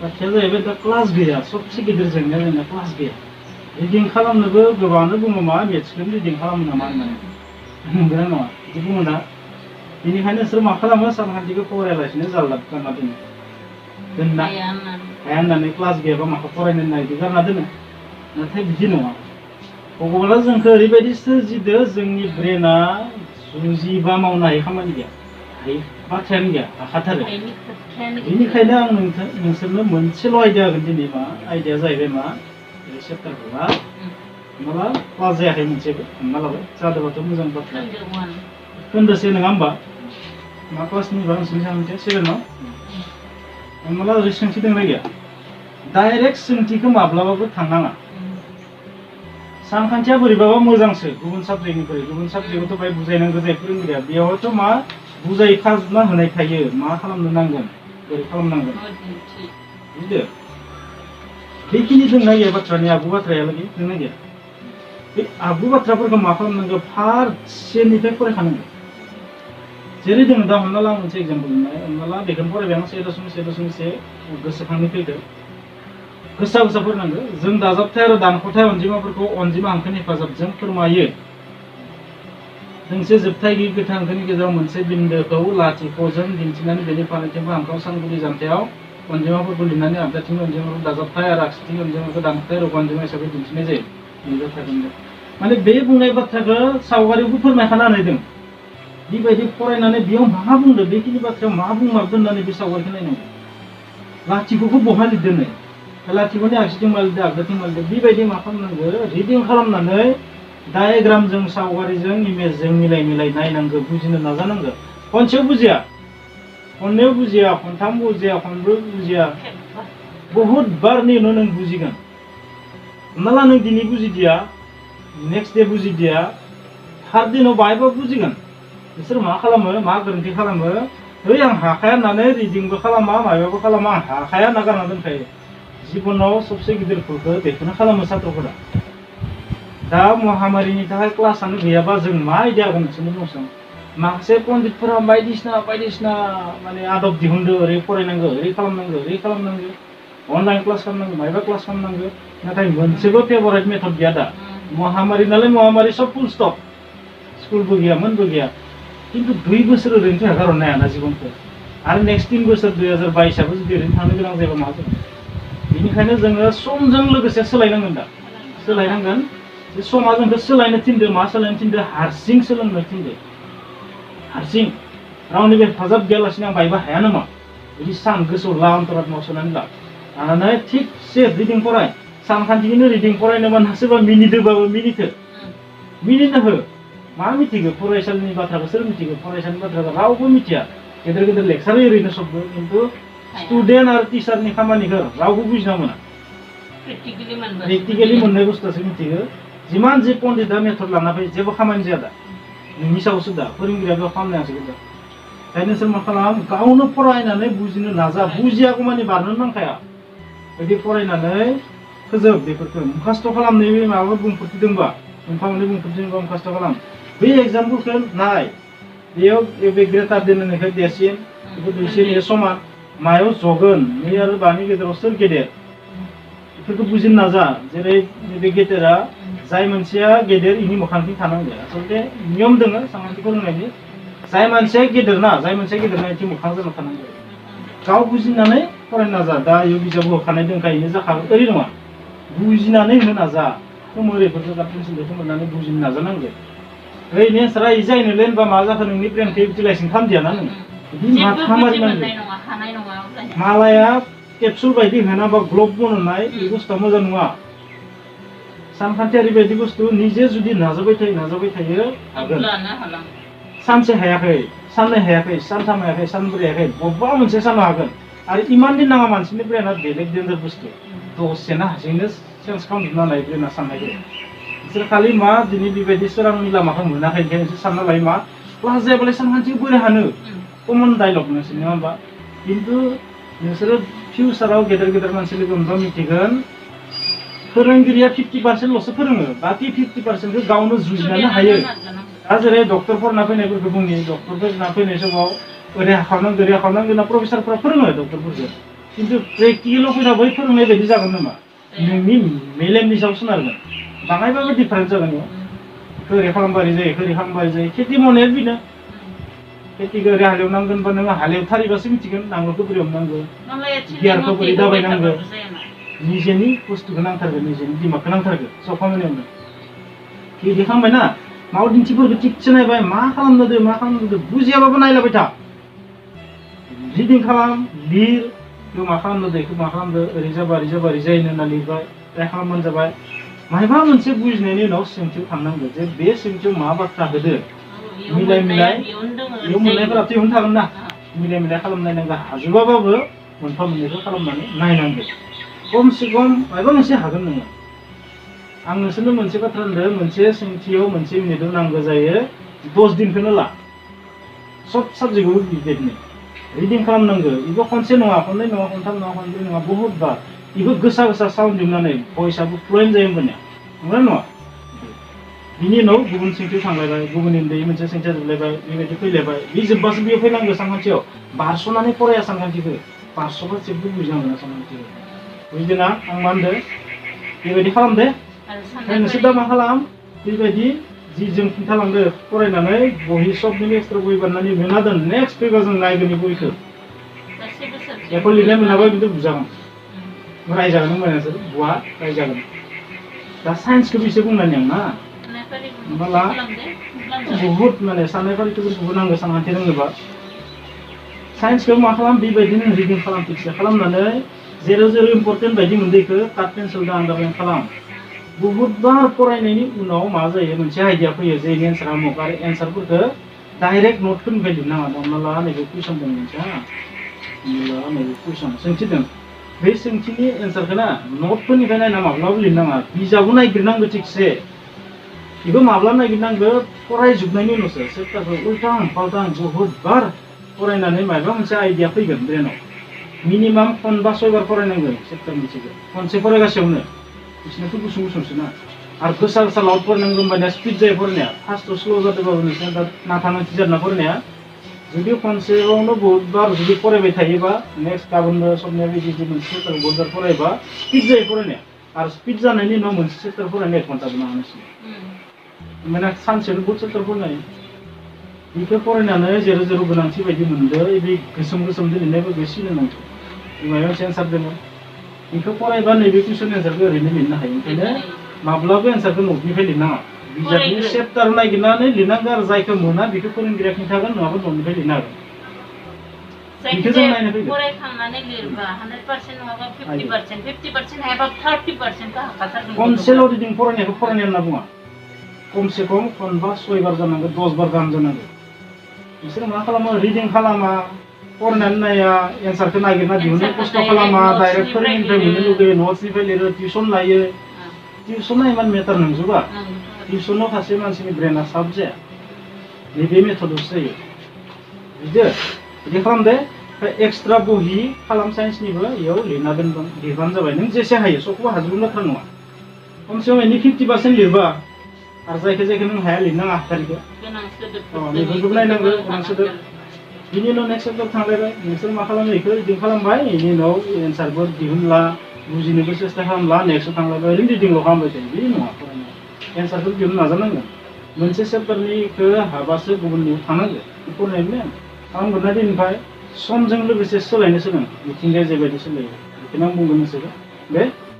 बाथ्राया जाहैबाय दा क्लास गैया सबसे गिदिर जेंनाया जोंना क्लास गैया रिडिं खालामनोबो गोबाङानो बुङो मा मेथ्सखौनो रिडिं खालामो नामा होननानै नंगौना नङा बिदि बुङो ना बेनिखायनो सोर मा खालामो सानखान्थिखौ फरायालासिनो जाल्ला गारना दोनना हाया होननानै क्लास गैयाबा माखौ फरायनो होनना बिदि गारना दोनो नाथाय बिदि नङा भगबाना जोंखौ ओरैबायदि सोरजिदो जोंनि ब्रेना जुजिबा मावनो हायै खामानि गैया हायै बाथ्रायानो गैया हाखाथारो बेनिखायनो आं नोंसोरनो मोनसेल' आइडिया होगोन दिनै मा आइडिया जाहैबाय मा बे चेप्टारखौ मा हमना ला क्लास जायाखै मोनसेबो हमना लाबाय जादोंबाथ' मोजां बाथ्रा खोन्दोसे नङा होमबा मा क्लासनिबा नोंसोरनि सानखान्थिया सेभेनाव हमना ला ओरै सोंथि दंना गैया डाइरेक्ट सोंथिखौ माब्लाबाबो थांनाङा सानखान्थिया बोरैबाबा मोजांसो गुबुन साबजेक्टनिख्रुइ गुबुन साबजेक्टआवथ' बाय बुजायनांगौ जायो फोरोंगिरिया बेयावथ' मा बुजायखाजोबना होनाय थायो मा खालामनो नांगोन बोरै खालामनांगोन बुजिदो बेखिनि दंना गैया बाथ्रानि आगु बाथ्रायालागि दंना गैया बे आगु बाथ्राफोरखौ मा खालामनांगौ फारसेनिफ्राय फरायखानांगौ जेरै दङ दा हमना ला मोनसे एग्जाम्पल हमना ला बेखौनो फरायबाय आं 1.1.1 गोसोखांनो फैदो गोसा गोसा फरायनांगौ जों दाजाबथाय आरो दानख'थाय अनजिमाफोरखौ अनजिमा हांखोनि हेफाजाबजों फोरमायो दोंसे जोबथाय गैयै गोथां हांखोनि गेजेराव मोनसे बिन्दोखौ लाथिख'जों दिन्थिनानै बेनि फारनैथिंबो हांखोआव सानगुदि जानथायाव अनजिमाफोरखौ लिरनानै आगदाथिं अनजिमाफोरखौ दाजाबथाय आरो आगसिथिं अनजिमाफोरखौ दानख'थाय रग' अनजिमा हिसाबै दिन्थिनाय जायो बे बाथ्राखौनो माने बे बुंनाय बाथ्राखौ सावगारियावबो फोरमायखाना होदों बेबायदि फरायनानै बेयाव मा बुंदों बेखिनि बाथ्रायाव मा बुंमारदों होननानै बे सावगारिखौ नायनांगौ लाथिख'खौ बहा लिरदों लाथिख'नि आगसिथिं मा लिरदों आगदाथिं मा लिरदों बेबायदि मा खालामनांगौ रिडिं खालामनानै डायग्रामजों सावगारिजों इमेजजों मिलाय मिलाय नायनांगौ बुजिनो नाजानांगौ खनसेयाव बुजिया खननैयाव बुजिया खनथाम बुजिया खनब्रै बुजिया बहुद बारनि उनाव नों बुजिगोन हमना ला नों दिनै बुजिदिया नेक्स्ट डे बुजिदिया थार्ड दिनाव बाहायबा बुजिगोन बिसोर मा खालामो मा गोरोन्थि खालामो ओइ आं हाखाया होननानै रिडिंबो खालामा माबाबो खालामा आं हाखाया होनना गारना दोनखायो जिबनाव सबसे गिदिर भुलखौ बेखौनो खालामो सात्रफोरा दा महामारिनि थाखाय क्लासआनो गैयाबा जों मा आइडिया होगोन नोंसोरनि बुंसों माखासे पन्डितफोरा बायदिसिना माने आदब दिहुनदो ओरै फरायनांगौ ओरै खालामनांगौ अनलाइन क्लास खालामनांगौ मायबा क्लास खालामनांगौ नाथाय मोनसेबो फेभरेट मेथड गैया दा महामारि नालाय महामारि सब फुल स्टप स्कुलबो गैया मोनबो गैया किन्तु 2 बोसोर ओरैनो हगारहरनो हायाना जिबनखौ आरो नेक्स्ट 3 बोसोर 2022आबो जुदि ओरैनो थांनो गोनां जायोबा मा जागोन बेनिखायनो जोङो समजों लोगोसे सोलायनांगोन दा सोलायनांगोन बे समा जोंखौ सोलायनो थिनदो मा सोलायनो थिनदो हारसिं सोलोंनो थिनदो हारसिं रावनिबो हेफाजाब गैयालासिनो आं बायबा हाया नामा बिदि सान गोसोआव ला अन्तरात्मायाव सोनानै ला लानानै थिगसे रिडिं फराय सानखान्थिखौनो रिडिं फरायनोबा सोरबा मिनिदोबाबो मिनिनो हो मा मिथिगौ फरायसालिनि बाथ्राखौ सोर मिथिगौ फरायसालिनि बाथ्राखौ रावबो मिथिया गेदेर गेदेर लेक्सार ओरैनो सबबो खिन्थु स्टुडेन्ट आरो टिचारनि खामानिखौ रावबो बुजिना मोना प्रेक्टिकेलि मोननाय बुस्थुआसो मिथिगौ जिमान जे पन्डितआ मेथड लाना फैयो जेबो खामानि जाया दा नोंनि सायावसो दा फोरोंगिरिया बेयाव खालामनायासो दा ओंखायनो सोर मा खालाम गावनो फरायनानै बुजिनो नाजा बुजियागौ मानि बारनो नांखाया बिदि फरायनानै फोजोब बेफोरखौ मुखास्थ' खालामनो माबाफोर बुंफोरथि दंबा मोनफा मोननै बुंफोरथि दंबा मुखास्थ' खालाम बे एग्जाम्पलखौ नाय बेयाव बे ग्रेटार देन होननायखौ देरसिन बेखौ दुइसिन समान मायाव जगोन नै आरो बानि गेजेराव सोर गेदेर बेफोरखौ बुजिनो नाजा जेरै बे गेदेरा जाय मानसिया गेदेर इनि मोखांथिं थानांगौ आसलथे नियम दङ सानखान्थि फोरोंनायनि जाय मानसिया गेदेर ना इथिं मोखां जाना थानांगौ गाव बुजिनानै फरायनो नाजा दा इयाव बिजाब होखानाय दंखायो जाखागोन ओरै नङा बुजिनानै होनो नाजा खोमोरैफोरखौ पेन्सिलजों खोमोरनानै बुजिनो नाजानांगौ ओरैनो सारा इ जायनोलै होनबा मा जाखो नोंनि ब्रेनखौ इउटिलाइजेसन खालामदियाना नों बिदि माथा मारिनांगौ मालाया केपसुल बायदि होनाबा ग्लब बनायनाय बे बुस्थुआ मोजां नङा सानखान्थिया ओरैबायदि बुस्थु निजे जुदि नाजाबाय थायो हागोन सानसे हायाखै साननै हायाखै सानथाम हायाखै सानब्रै हायाखै बबेबा मोनसे सानाव हागोन आरो इमान दिन नाङा मानसिनि ब्रेना बेलेग डेन्जार बुस्थु दसेनो हारसिंनो चेन्ज खालामजोबना लायो ब्रेना साननायखौ बिसोर खालि मा दिनै बेबायदि सोरांनि लामाखौ मोनाखै ओंखायनो बिसोर सानना लायो मा क्लास जायाबालाय सानखान्थिखौ बोरै हानो कमन डायलग नोंसोर नङा होमबा खिन्थु नोंसोरो फिउचाराव गेदेर मानसि लोगो मोनबा मिथिगोन फोरोंगिरिया 50% फोरोङो बाखि 50%खौ गावनो जुजिनानै हायो दा जेरै डक्टरफोरना फैनायफोरखौ बुंनि डक्टरफोरना फैनाय समाव ओरै हाखावनांगौ होनना प्रफेसारफोरा फोरोङो डक्टरफोरखौ खिन्थु प्रेक्टिकेलाव फैना बै फोरोंनाय बायदि जागोन नामा नोंनि मेलेमनि सायाव सोनारगोन बाङायबाबो डिफारेन्स जागोन इयाव ओरै खालामबा ओरै जायो ओरै खालामबा ओरै जायो खेथि मावनाया बेनो खेथिखौ ओरै हालेवनांगोनबा नोङो हालेवथारिबासो मिथिगोन नांगोलखौ बोरै हमनांगौ गियारखौ बोरै दाबायनांगौ निजेनि बुस्थुखौ नांथारगोन निजेनि दिमागखौ नांथारगोन सब खामानियावनो बिदि खालामबायना माव दिन्थिफोरखौ थिगसे नायबाय मा खालामदों बुजियाबाबो नायलाबाय था रिदिं खालाम लिर बेखौ मा खालामदों बेखौ मा खालामदों ओरै जाबा ओरै जायो होनना लिरबाय ट्राइ खालामबानो जाबाय मायबा मोनसे बुजिनायनि उनाव सोंथियाव थांनांगौ जे बे सोंथियाव मा बाथ्रा होदो मिलाय बेयाव मोननायफोराथ' इयावनो थागोन ना मिलाय खालामनाय नांगौ हाजोबाबाबो मोनफा मोननैखौ खालामनानै नायनांगौ खमसे खम मायबा मोनसे हागोन नोङो आं नोंसोरनो मोनसे बाथ्रा होनदों मोनसे सोंथियाव मोनसे मिनिटआव नांगौ जायो 10 दिनखौनो ला सब साबजेक्टआवबो बेबायदिनो रिदिं खालामनांगौ बेबो खनसे नङा खननै नङा खनथाम नङा खनब्रै नङा बहुद बार बेबो गोसा साउन्ड दिहुननानै भइसआबो फ्लुयेन्ट जायो होनबानिया नंगौना नङा बिनि उनाव गुबुन सोंथियाव थांलायबाय गुबुन उन्दै मोनसे सोंथिया जोबलायबाय बेबायदि फैलायबाय बे जोब्बासो बेयाव फैनांगौ सानखान्थियाव बारस'नानै फराया सानखान्थिखौ बारस'बा जेबो बुजिनांगोन ना सानखान्थिखौ बुजिदोंना आं मा होनदों बेबायदि खालामदे ओमफ्राय नोंसोर दा मा खालाम बेबायदि जि जों खिन्थालांदो फरायनानै बहि सबनि एक्सट्रा बहि बानायनानै मोना दोन नेक्स्ट फैबा जों नायगोन बहिखौ एखौ लिरनाय मोनाबा खिन्थु बुजागोन रायजागोन होनबाय नोंसोर बुवा रायजागोन दा साइन्सखौ एसे बुंनानै आं ना होमब्ला बहुद माने साननाय फारिफोरखौबो नांगौ सानखान्थि रोङोबा साइन्सखौ मा खालाम बेबायदिनो रिदिं खालाम फिक्स खालामनानै जेराव जेराव इम्पर्टेन्ट बायदि मोनदैखौ काट पेन्सिलजों आन्दारलाइन खालाम बहुद बार फरायनायनि उनाव मा जायो मोनसे आइडिया फैयो जे एन्सारा अमुक आरो एन्सारफोरखौ डाइरेक्ट नटफोरनिफ्राय लिरनाङा हमना ला नैबे कुइसन दं मोनसे नैबे कुइसन सोंथि दं बे सोंथिनि एन्सारखौ ना नटफोरनिफ्राय नायना माब्लाबो लिरनाङा बिजाबाव नायगिरनांगौ थिगसे बेखौ माब्ला नायगिरनांगौ फरायजोबनायनि उनावसो सेप्टारखौ उल्टां फाल्टां बहुद बार फरायनानै माबा मोनसे आइडिया फैगोन ब्रेनाव मिनिमाम खनबा 6 बार फरायनांगोन सेप्टार मोनसेखौ खनसे फरायगासेयावनो बिसोरनाथ' गुसुं गुसुंसो ना आरो गोसा लाउड फरायनांगौ होनबानिया स्पिड जायो फरायनाया फार्स्टआव स्ल' जादोंबाबो नोंसोर दा नाथा नाथि जादोंना फरायनाया जुदि खनसेयावनो बहुद बार जुदि फरायबाय थायोबा नेक्स्ट गाबोनबो सबनिया बिदि मोनसे सेप्टार बहुद बार फरायबा स्पिड जायो फरायनाया आरो स्पिड जानायनि उनाव मोनसे सेप्टार फरायनाय 1 घन्टाबो नाङा नोंसोरनो माने सानसेयावनो बहुद सेप्टार फरायनाय बेखौ फरायनानै जेराव जेराव गोनांथि बायदि मोनदों बे गोसोम लिरनायफोरखौ सिनायनांगौ माबा मोनसे एन्सार दङ बेखौ फरायबा नैबे कुइसन एन्सारखौ ओरैनो लिरनो हायो ओंखायनो माब्लाबो एन्सारखौ नटनिफ्राय लिरनाङा बिजाबनि सेप्टार नागिरनानै लिरनांगौ आरो जायखौ मोना बेखौ फोरोंगिरिया खिन्थागोन नङाबा नटनिफ्राय लिरनो हागोन बेखौ जों नायनो फैगोन फरायखांनानै लिरबा 100% नङाबा 50% हायाबा 30% हाखाथारगोन खनसेल' रिदिं फरायनायखौ फरायनाय होनना बुङा खमसे खम खनबा 6 बार जानांगौ 10 बार गाहाम जानांगौ बिसोर मा खालामो रिदिं खालामा फरायनानै नाया एन्सारखौ नागिरना दिहुननो खस्थ' खालामा डाइरेक्ट फोरोंगिरिनिफ्राय मोननो लुगैयो नट्सनिफ्राय लिरो टिउसन लायो टिउसना इमान मेटार नंजोबा टिउसनाव सासे मानसिनि ब्रेना सार्प जाया नैबे मेथडआवसो जायो बिदि खालामदे ओमफ्राय एक्सट्रा बहि खालाम साइन्सनिबो इयाव लिरना लिरबानो जाबाय नों जेसे हायो सबखौबो हाजोबनो बाथ्रा नङा खमसे खम एनि 50% लिरबा आरो जायखौ नों हाया लिरनाङा हाथारिखौ बेफोरखौबो नायनांगौ गोनां सोदोब बिनि उनाव नेक्स्ट सेप्टार थांलायबाय नोंसोर मा खालामो बेखौ रिदिं खालामबाय बेनि उनाव एन्सारबो दिहुनला बुजिनोबो सेस्था खालामला नेक्स्टआव थांलायबाय ओरैनो रिदिंल' खालामबाय थायो बे नङा फरायनाया एन्सारखौ दिहुननो नाजानांगोन मोनसे सेप्टारनिखौ हाबासो गुबुननियाव थांनांगौ फरायनायनि खालामगोन दिननिफ्राय समजों लोगोसे सोलायनो सोलों मिथिंगाया जेबायदि सोलायो बेखौनो आं बुंगोन नोंसोरो बे